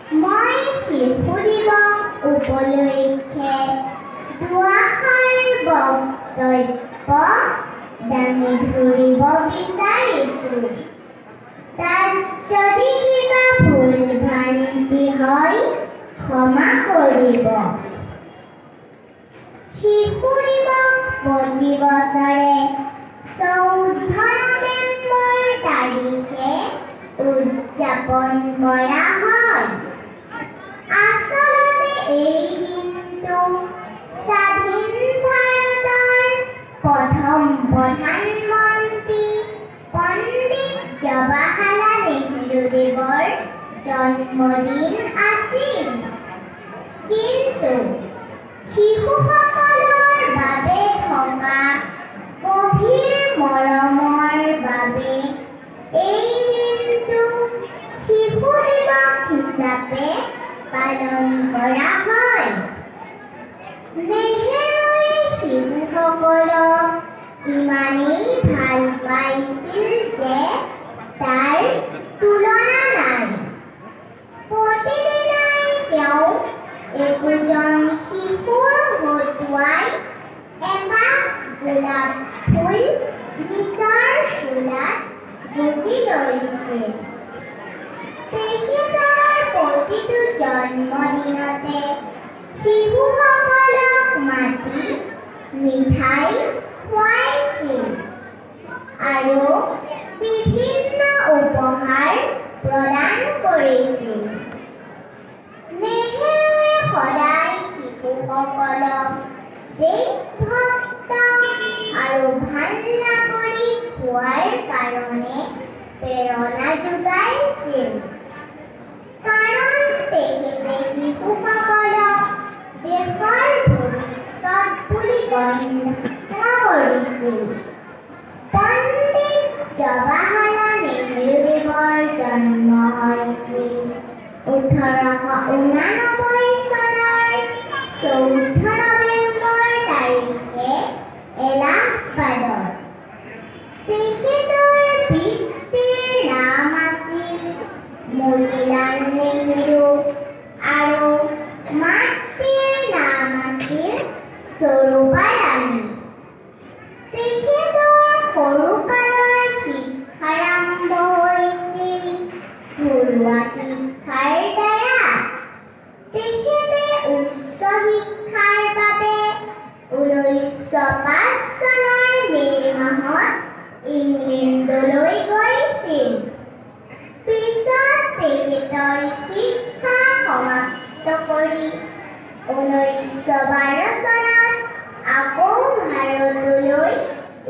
মই শিশু দিৱস উপলক্ষে দুআষাৰ বক্তব্য দাঙি ধৰিব বিচাৰিছোঁ। তাত যদি কিবা ভুল ভ্ৰান্তি হয়, ক্ষমা কৰিব। শিশু দিৱস প্ৰতি বছৰে 14 নৱেম্বৰ তাৰিখে উদযাপন কৰা হয়। আচলতে এই দিনটো স্বাধীন ভাৰতৰ প্ৰথম প্ৰধানমন্ত্ৰী পণ্ডিত জৱাহৰলাল নেহৰুদেৱৰ জন্মদিন আছিল। কিন্তু শিশুসকলৰ বাবে থকা গভীৰ মৰমৰ বাবে এই দিনটো শিশু দিৱস হিচাপে পালন কৰা হয়। নেহেৰুৱে শিশুসকলক ইমানেই ভাল পাইছিল যে তাৰ তুলনা নাই। প্ৰতিদিনাই তেওঁ একোজন শিশুৰ হতুৱাই এপাহ গোলাপ ফুল নিজৰ চোলাত গুজি লৈছিল। তেখেতৰ প্ৰতিটো জন্মদিনতে শিশুসকলক মাতি মিঠাই খুৱাইছিল আৰু বিভিন্ন উপহাৰ প্ৰদান কৰিছিল। নেহেৰুৱে সদায় শিশুসকলক দেশভক্ত আৰু ভাল নাগৰিক হোৱাৰ কাৰণে প্ৰেৰণা যোগাইছিল, কাৰণ তেখেতে শিশুসকলক দেশৰ ভৱিষ্যত বুলি গণ্য কৰিছিল। পণ্ডিত জৱাহৰলাল নেহৰুদেৱৰ জন্ম হৈছিল 1889 চনৰ 14 নৱেম্বৰ তাৰিখে এলাহাবাদত। তেখেতৰ পিতৃৰ নাম আছিল মতিলাল নেহেৰু আৰু মাতৃৰ নাম আছিল স্বৰূপা ৰাণী। তেখেতৰ সৰুকালৰ শিক্ষাৰম্ভ হৈছিল ঘৰুৱা শিক্ষাৰ দ্বাৰা। তেখেতে উচ্চ শিক্ষাৰ বাবে 1905 চনৰ মে' মাহত ইংলেণ্ডলৈ গৈছিল। পিছত তেখেতৰ শিক্ষা সমাপ্ত কৰি 1912 চনত আকৌ ভাৰতলৈ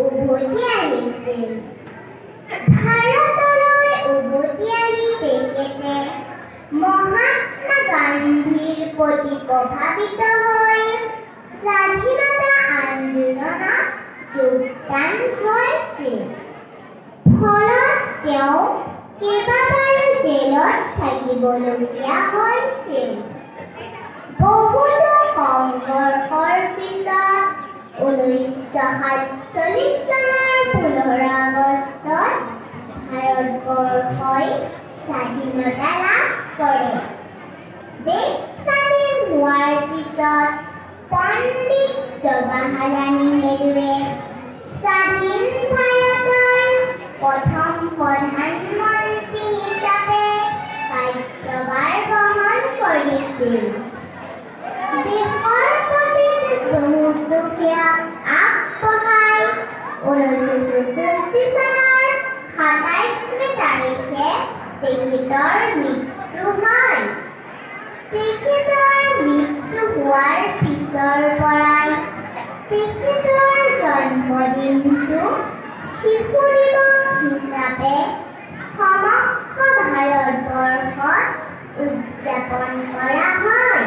উভতি আহিছিল। ভাৰতলৈ উভতি আহি তেখেতে মহাত্মা গান্ধীৰ প্ৰতি প্ৰভাৱিত হৈ স্বাধীনতা আন্দোলনত যোগদান কৰিছিল। ফলত তেওঁ কেইবাবাৰো জেলত থাকিবলগীয়া হৈছিল। বহুতো সংঘৰ্ষৰ পিছত 1947 চনৰ 15 আগষ্টত ভাৰতবৰ্ষই স্বাধীনতা লাভ কৰে। দেশ স্বাধীন হোৱাৰ পিছত পণ্ডিত জৱাহৰলাল নেহৰুৱে স্বাধীন ভাৰতৰ প্ৰথম প্ৰধানমন্ত্ৰী হিচাপে কাৰ্যভাৰ গ্ৰহণ কৰিছিল। দেশৰ প্ৰতি বহুতো সেৱা আগবঢ়াই 1966 চনৰ 27 মে' তাৰিখে তেখেতৰ মৃত্যু হয়। তেখেতৰ মৃত্যু হোৱাৰ পিছৰ পৰাই তেখেতৰ জন্মদিনটো শিশু দিৱস হিচাপে সমগ্ৰ ভাৰতবৰ্ষত উদযাপন কৰা হয়।